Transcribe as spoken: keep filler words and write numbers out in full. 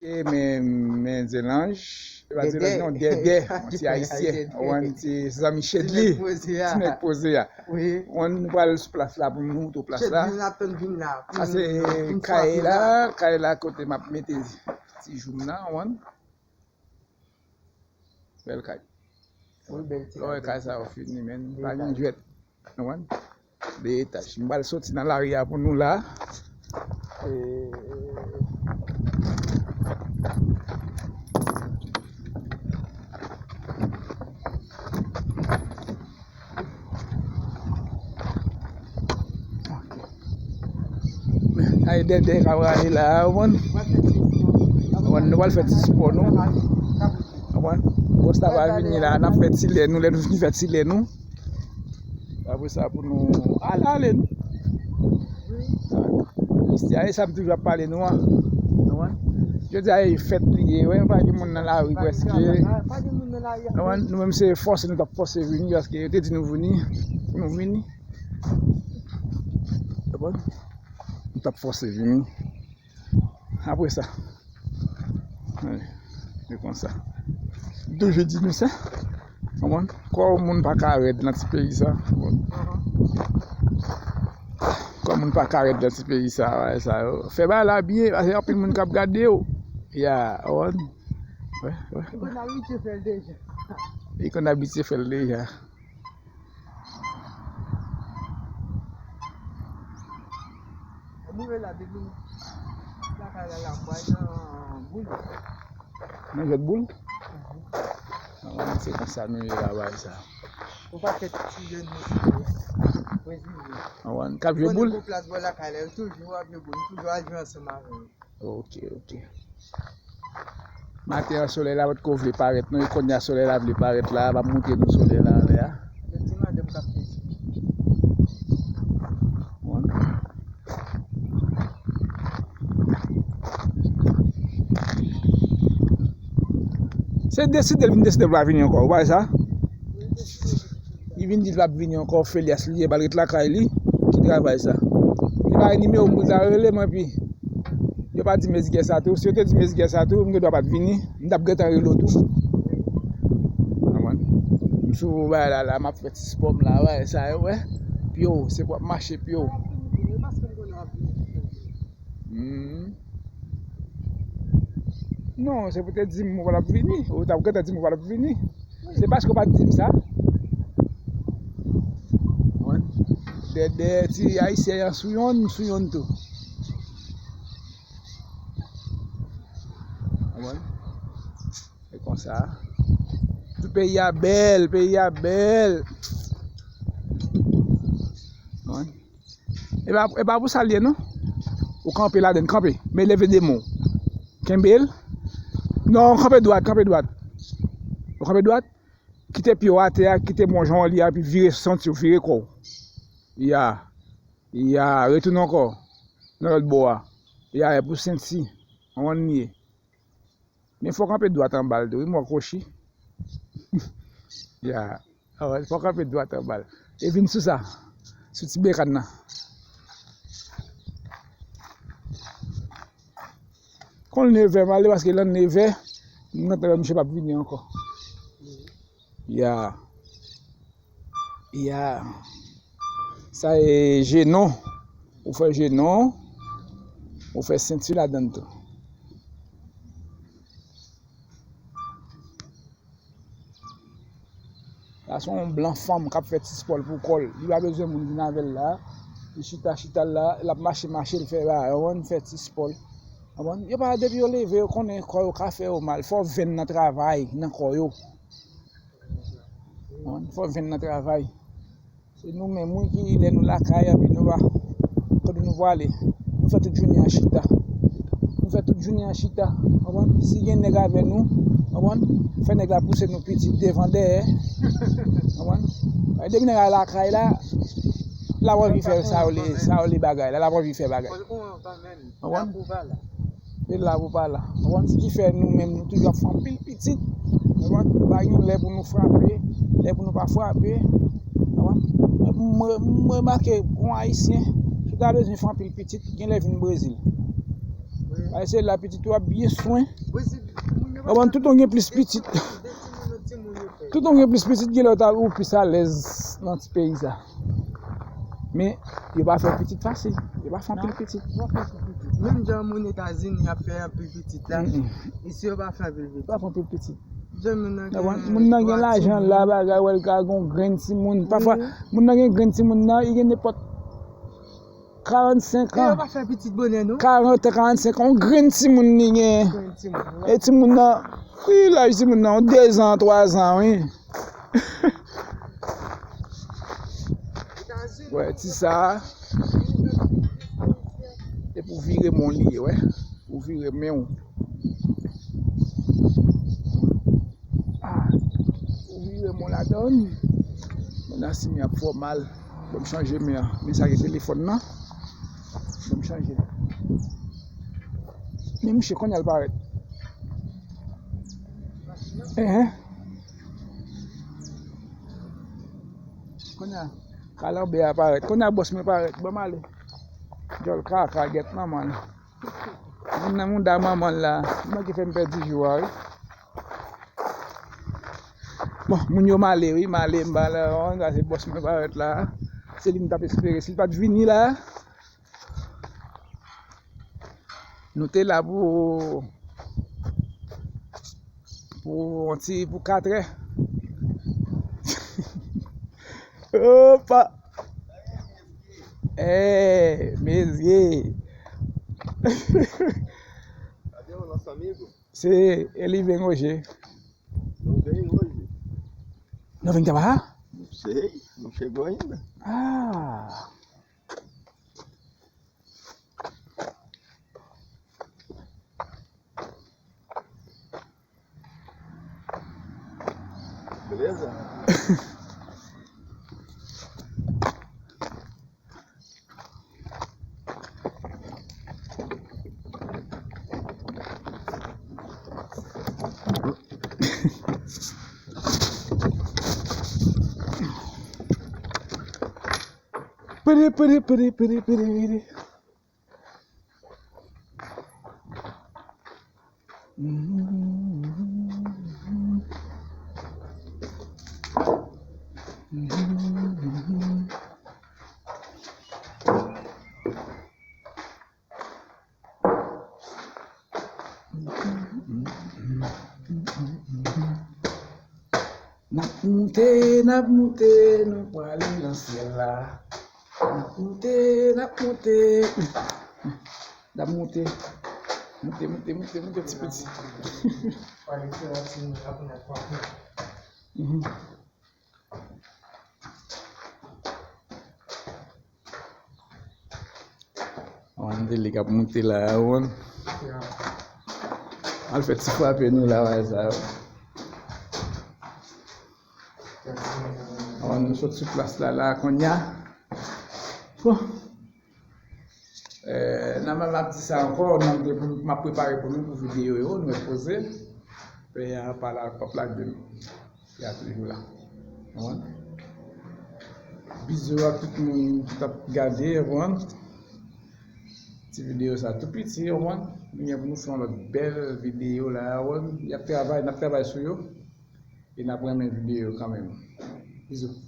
Men, men Zelanj, se pa Zelanj non, Dèdè, yon ti ayisyen, ou konprann, se zanmi Chedly, ti nèg poze a. Ou konprann, nou pral sou plas la pou nou montre w plas la. Sa se kay la, kay la kote m ap mete ti jou m nan, ou konprann. Bèl kay. Wi, bèl ti kay. Lè w wè kay sa yo fini, men pa gen jwèt. Ou konprann? De etaj. M pral soti nan lari a pou nou la. E, Ay, Dèdè k ap rale la, ou konprann? Ou konprann, nou pral fè ti spò, nou. Ou konprann? Kòs la va vini la, n ap fè ti lè nou, lè nou fini fè ti lè nou. Apre sa, pou nou ale, ale, nou. Isi a, e sa m toujou ap pale nou an. Ou konprann? Jodi a, e fèt li ye, wè, pa gen moun nan lari prèske. Ou konprann? Nou menm, se fòse nou t ap fòse vini, paske yo te di nou vini, pou nou vini. Ou konprann? Nou t ap fòse vini. Apre sa, e konsa. Toujou di nou sa. Ou konprann? Kò moun pa ka rèd nan ti peyi sa. Ou konprann? Kò moun pa ka rèd nan ti peyi sa, bagay sa yo. Fè bagay la byen, paske anpil moun k ap gade w. Ya, ou konprann? Wè, wè. Li konn abitye fè l deja. Li konn abitye fè l deja. Mwen rive la depi lakay la, la, m pral nan boul. Nan jwèt boul? Mhm. Ah, se konsa nou ye la, bagay sa. Yon pakèt ti jèn mesye brezilyen. Ah, k ap jwe boul? Pou plas bò lakay la, yo toujou ap jwe boul, nou toujou al jwe ansanm avè yo. Ok, ok. Maten an, solèy la potko vle parèt non, e kounye a solèy la vle parèt la, m ap montre nou solèy la anlè a. Yo di madanm k ap peze. Bon. Se deside, l vin deside l pa vini ankò, ou pa wè sa? Li vin di l p ap vini ankò, felyas li ye, ba l ret lakay li, ki travay sa? Li pa gen nimewo m pou l ta rele m, epi yo pa di m ezgè sa tou. Si yo te di m ezgè sa tou, m gen dwa pa t vini, m t ap gentan rele w tou. Konprann? M sou bagay la, la, m ap fè ti spò m la, bagay sa yo, wè. Pye w, se pou w ap mache pye w. Hmm. Non, se pou te di m ou pa t ap vini. Ou t ap gentan di m ou pa t ap vini. Se paske w pa t di m sa. Wè. Dèdè ti ayisyen an sou yonn, m sou yonn tou. Wè. E konsa. Tout peyi a bèl, peyi a bèl. Wè. E pa, e pa pou sa l ye, non. Ou kanpe ladann, kanpe. Men leve de men w. Kenbe l. Non, kanpe dwat, kanpe dwat. Ou kanpe dwat. Kite pye w atè a, kite men w jan w li a, epi vire senti w, vire kò w. Ya. Ya, retounen ankò. Nan lòt bò a. Ya, e pou senti. Konprann li ye. Men fò w kanpe dwat anba l tou, wi, mò kwochi. Ya. Fò w kanpe dwat anba l. E vin sou sa. Sou ti bekàn nan. Konn nevè m ale, paske lè nevè, m gentan wè misye p ap vini ankò. Ya. Ya. Sa e jenon. Ou fè jenon. Ou fè senti ladann tou. Sa se yon blan fanm k ap fè ti spò l pou kò l. Li pa bezwen moun vin avè l la. Li chita, chita l la. L ap mache, mache, l fè bagay. Ou konprann? Fè ti spò l. Ou konprann? Yo pa, depi yo leve, yo konnen kò yo ka fè yo mal. Fò venn nan travay nan kò yo. Ou konprann? Fò venn nan travay. Se nou menm, wi, ki lè nou lakay, epi nou pa, kote nou prale, nou fè tout jounen an chita. Nou fè tout jounen an chita, konprann? Si gen nèg avè nou, konprann? Fè nèg la pouse nou pitit devan, dèyè, konprann? Depi nèg la lakay la, l ap anvi fè sa yo le, sa yo le bagay la, l ap anvi fè bagay. Konprann? Li la pou pa la. Li la pou pa la. Ou konprann? Se ki fè nou menm, nou toujou ap fè anpil pitit. Ou konprann? Nou pa gen lè pou nou frape, lè pou nou pa frape. Ou konprann? M, m remake, yon Ayisyen, si w ta bezwen fè anpil pitit, gen lè vin Brezil. Ay, se la pitit ou ap byen swen. Ou konprann, tout on gen plis pitit. Tout on gen plis pitit, gen lè ou ta, ou plis alèz nan ti peyi sa. Men, yo pa fè pitit fasil. Yo pa fè anpil pitit. Menm jan moun Etazini ap fè anpil pitit la, isi yo pa fè anpil pitit. Yo pa fè anpil pitit. Jan moun nan gen, moun nan gen lajan la, bagay, wè l ka gon grenn timoun. Pafwa, moun nan gen grenn timoun nan, li gen nenpòt karannsenk an. Yo pa fè pitit bonè, non. Karant an, karannsenk an, yon grenn timoun li gen. Grenn timoun, wi. E timoun nan, wi, laj timoun nan, yon dezan, twazan, wi. Wè, ti sa a. E pou vire men w li ye, wè. Pou vire men w. Ah, pou vire men w ladan. Men nan si men ap fè w mal. Ban m chanje men an. Men sa gen telefòn nan. Ban m chanje. Men mouche, kounye a l parèt. Enhen. Kounye a, kalanbè a parèt. Kounye a, bòs mwen parèt. Ban m ale. Djòl kaka, gèt manman l. Moun nan mouda manman l la. Li manke fè m pèdi jou a, wi. Bon, moun yo m ale, wi, m ale, m pa la, sa se bòs mwen parèt la. Se li m t ap espere. Si l pa t vini la, nou te la pou, pou yon ti, pou katrè. Opa! Eh, mezye! Se Eliven Roger. Não vem trabalhar? Não sei, não chegou ainda. Ah. Beleza? Pere, pere, pere, pere, pere, pere. N ap moute, n ap moute, nou prale nan syèl la. N ap moute, n ap moute. N ap moute. Moute, moute, moute, moute ti piti. Mhm. Wan de li k ap moute la, wan. Al fè ti frape nou la, wè sa yo. Wan nou sot sou plas la, la, kounye a. Bon. Eh, nan men m ap di sa ankò, nan m te pou, m ap prepare pou nou pou videyo yo, nou repoze. Pè a pa la, p ap lage nou. Pè a toujou la. Ou konprann? Bizou ak tout moun ki t ap gade, ou konprann? Ti videyo sa tou piti, ou konprann? Nou gen pou nou fè yon lòt bèl videyo la, ou konprann? Y ap travay, n ap travay sou yo. E n ap renmen videyo yo kanmenm. Bizou.